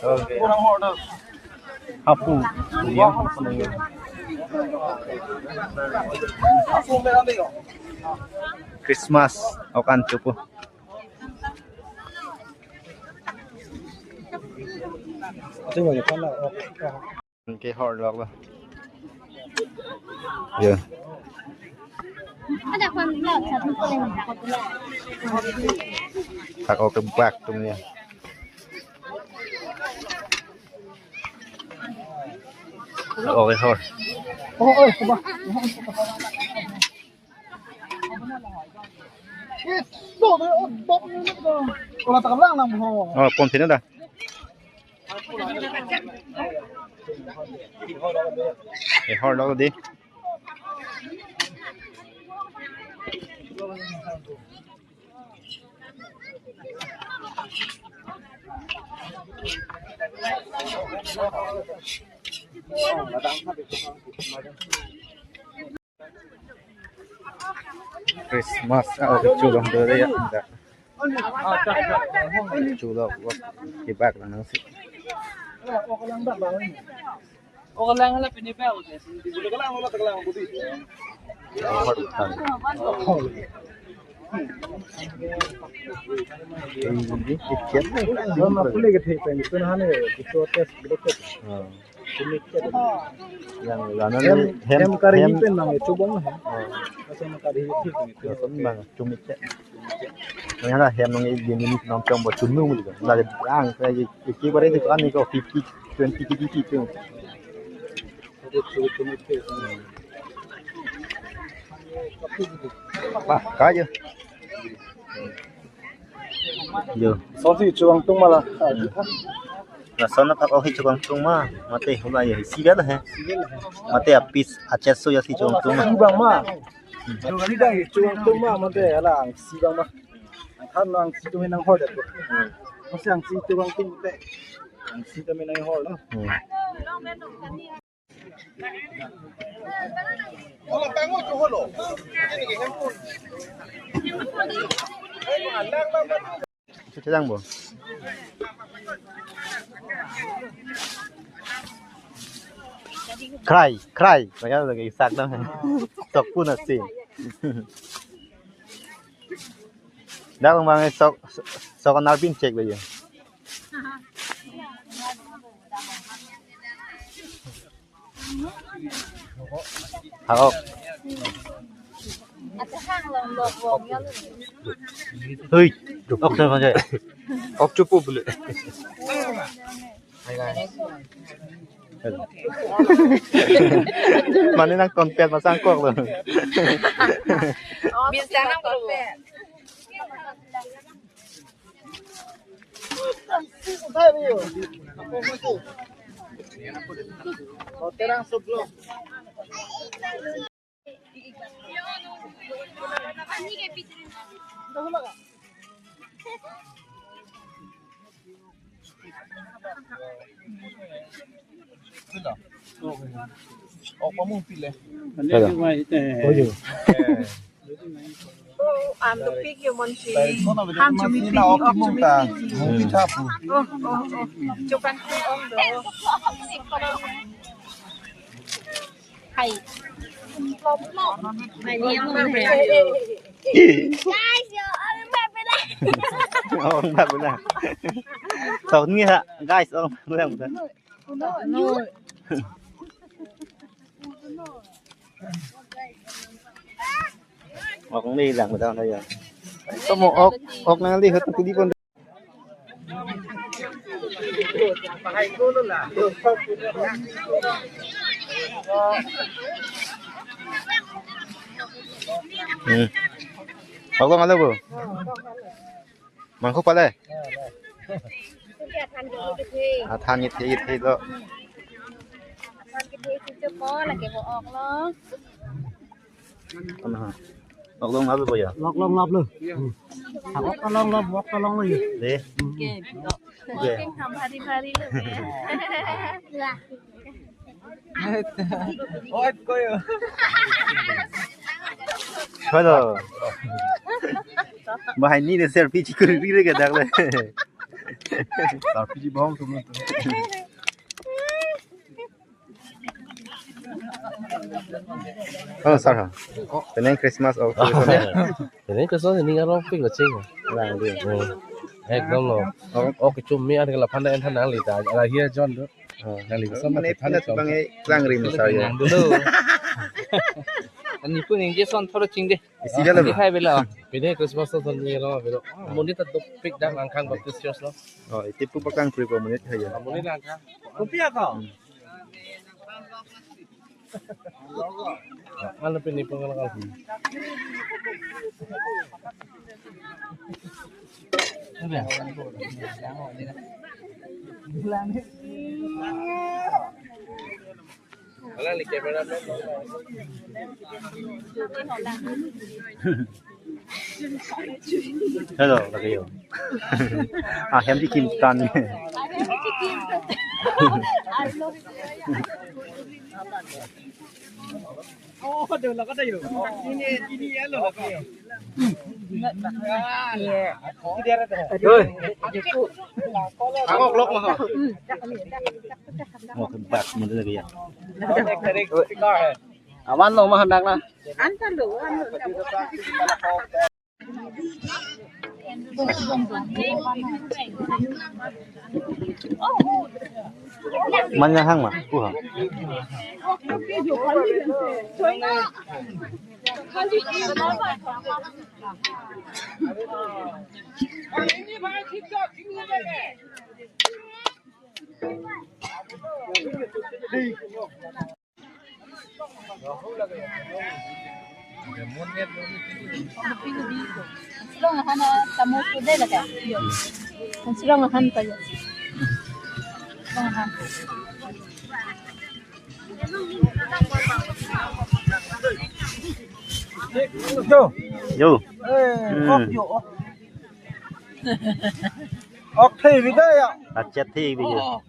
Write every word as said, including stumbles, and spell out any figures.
Okay. Hapu. Christmas ok an chopo. Kehor lok lo. Ya. Thak ok kebak atum ya. Thak ok kehor. Oh, pon pin ta. Kehor lo dei. Christmas, ah, kecho long dore ya, enggak. Kecho long, wah, kebak lang nangsi. Ini tiket. Yang lana hem, hem kari hem, pen nang chubong hem. Oh. Asam kari hem, hem. Yang lana hem nang ini, ini nang chong bo chunu mu. Lagi ang, lagi iki bare di kan ni ko fifty, twenty K G itu. Wah, kaya. Yo. Sonsi chukangtung ma la. Lason aphak ok hi chukangtung ma. Mate hula ya isi ga la he. Mate apis acheso ya si chukangtung ma. Isi abang ma. Chukangtung ma mate hala angsi abang ma. Than angsi atum nang hor det. Masi angsi chukangtung te. Angsi atum nang hor lo. Hmm. Chutang bo. Krai, krai. Kaya lagi sak dong. Sok pun asi. Dak bang sok, sok narbin cek lagi. Hak ok. Hui. Ok, sa, sa. Ok, chupu bule. Mane nang konpet masang kok lo. Bisa nang konpet. Oh, kamu pilih. Hello. Oh, yo. Eh. Oh, I'm the pig you want to eat. Ham chumi pig, ok chumi pig. Movie thapu. Oh, oh, oh. Chukan pig on do. Hi. Guys, you're all my Oh, bak bula. Sok ni ha, guys, oh, bak bula. Ok ni lang daw na ya. Kamu ok, ok nang lihat ang kudi pon. Hmm. Ok, ang alo bo. Mangkok pale? Athan nyit nyit lo. Ano ha? Lok long lap lo ya? Lok long lap lo. Hmm. Lok long lap, lok long lo ya. Deh. Hmm. Oke. Oke. Hello. Bahai ni le selfie chikuri ri ke dak le. Selfie chi bohong tum. Oh, sir. Penang Christmas oh. Penang Christmas ni arong pik lo ching. Lang di. Hmm. Ekdom lo. Oh. Oh, kechum mi ada kelapan dah entah nang lita. Ada hia John tu. Oh. Nang lita sama mane kita pina ni bang eh lang ri mo sir ya. Nang dulu. Ani pun yang Jason thoro ching deh. Isi jalan. Di hai bela. Pini Christmas tu ni lo bela. Ah, monit tu pik dah Langkhang Baptist Church lo. Oh, itu pun paklang pri ko monit hai ya. Ah, monit Langkhang. Kopi apa? Ano pini pangkalakal? Wala ni camera man. Hello, lagi yo. Ah, hem di kim tan. Oh, ada lah kata yo. Ini ini ya lo. Oi. Ako klok mah. Mau kebak mana lagi ya? Aman lo mah hendak na. Anta lo, anu. Manya hang ma, ku hang. Silong ahan, ah, tamu kude laka. Yo. Silong ahan pa yo. Silong ahan. Yo. Yo. Eh, hmm. Ok yo, ok. Ok, the bida ya. Achet the bida. Oh.